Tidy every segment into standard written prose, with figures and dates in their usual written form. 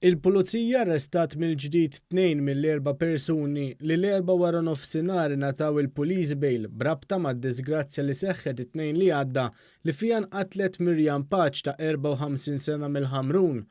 Il-Pulizija arrestat mill-ġdid tnejn mill-erba' persuni li l-Erbgħa waranofsinhar ingħataw il-police bail b'rabta mad-diżgrazzja li seħħet it-Tnejn li għadda li fiha nqatlet Miriam Pace ta' 54 sena mill-Ħamrun.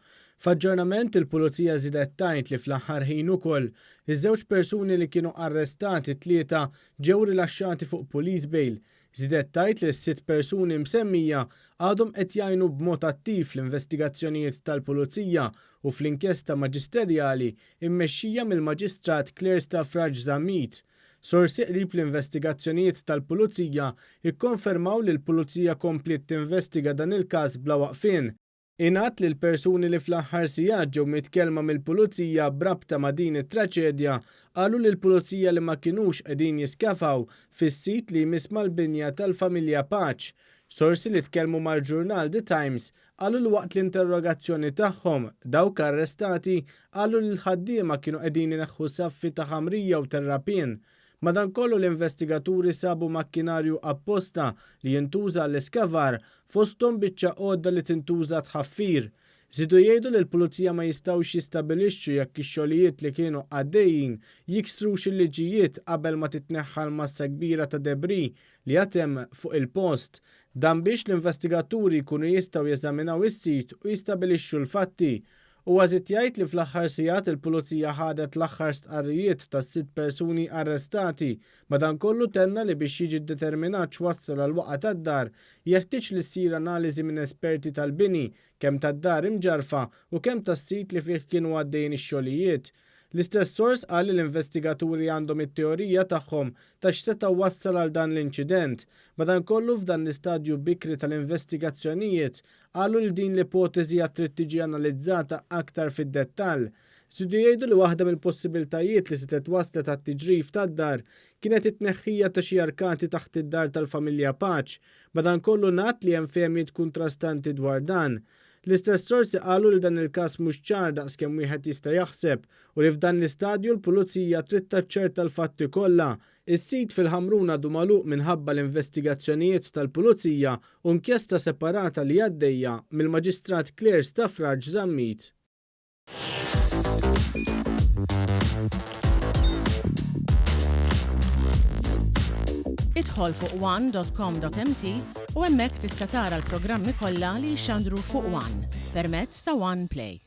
F'aġġornament il-Pulizija żiedet tgħid li fl-aħħar ħin ukoll, iż-żewġ persuni li kienu arrestati t-Tlieta ġew rilaxxati fuq police bail. Żiedet tgħid li s-sitt persuni msemmija għadhom qed jgħinu b'mod attiv fl-investigazzjonijiet tal-Pulizija u fl-inkjesta maġisterjali mmexxija mill-Maġistrat Claire Stafrace Zammit. Sorsi qrib l-investigazzjonijiet tal-Pulizija kkonfermaw li l-Pulizija kompliet tinvestiga dan il-każ bla waqfien. Ingħad li l-persuni li fl-aħħar sigħat ġew mitkellma mill-Pulizija b'rabta ma' din it-traċedja qalu lill-Pulizija li ma kinux qegħdin jiskafaw fis-sit li jmiss mal-binja tal-familja Pace. Sorsi li tkellmu mal-ġurnal The Times qalu li waqt l-interrogazzjoni tagħhom, dawk arrestati qalu li l-ħaddiema kienu qegħdin ineħħu saffi ta' ħamrija u terrapien. Madankollu l-investigaturi sabu makkinarju apposta li jintuża għall-iskavar, fosthom biċċa għodda li tintuża għat-tħaffir. Żiedu jgħidu li l-Pulizija ma jistgħux jistabilixxu jekk ix-xogħlijiet li kienu għaddejjin jiksrux il-liġijiet qabel ma titneħħa l-massa kbira ta' debris li għad hemm fuq il-post. Dan biex l-investigaturi jkunu jistgħu jeżaminaw is-sit u jistabilixxu l-fatti. Huwa żied jgħid li fl-aħħar sigħat il-Pulizija ħadet l-aħħar stqarrijiet tas-sitt persuni arrestati. Madankollu tenna li biex jiġi ddeterminat x'wassal għall-waqgħa tad-dar, jeħtieġ li ssir analiżi minn esperti tal-bini, kemm tad-dar imġarrfa u kemm tas-sit li fih kienu għaddejjin ix-xogħlijiet. L-istess sors qal li l-investigaturi għandhom it-teorija tagħhom ta' x'seta' wassal għal dan l-inċident. Madankollu f'dan l-istadju bikri tal-investigazzjonijiet, qalu li din l-ipoteżi għad trid tiġi analizzata aktar fid-dettall. Żiedu jgħidu li waħda mill-possibiltajiet li setgħet wasslet għat-tiġrif tad-dar kienet it-tneħħija ta' xi arkati taħt id-dar tal-familja Pace. Madankollu ngħad li hemm fehmiet kuntrastanti dwar dan. L-istess sorsi qalu li dan il-każ mhux ċar daqs kemm wieħed jista' jaħseb u li f'dan l-istadju l-Pulizija trid taċċerta l-fatti kollha. Is-sit fil-Ħamrun għadu magħluq minħabba l-investigazzjonijiet tal-Pulizija u inkjesta separata li għaddejja mill-Maġistrat Claire Stafrace Zammit. Idħol fuq one.com.mt u hemmhekk tista' tara l-programmi kollha li jixxandru fuq One permezz ta' One Play.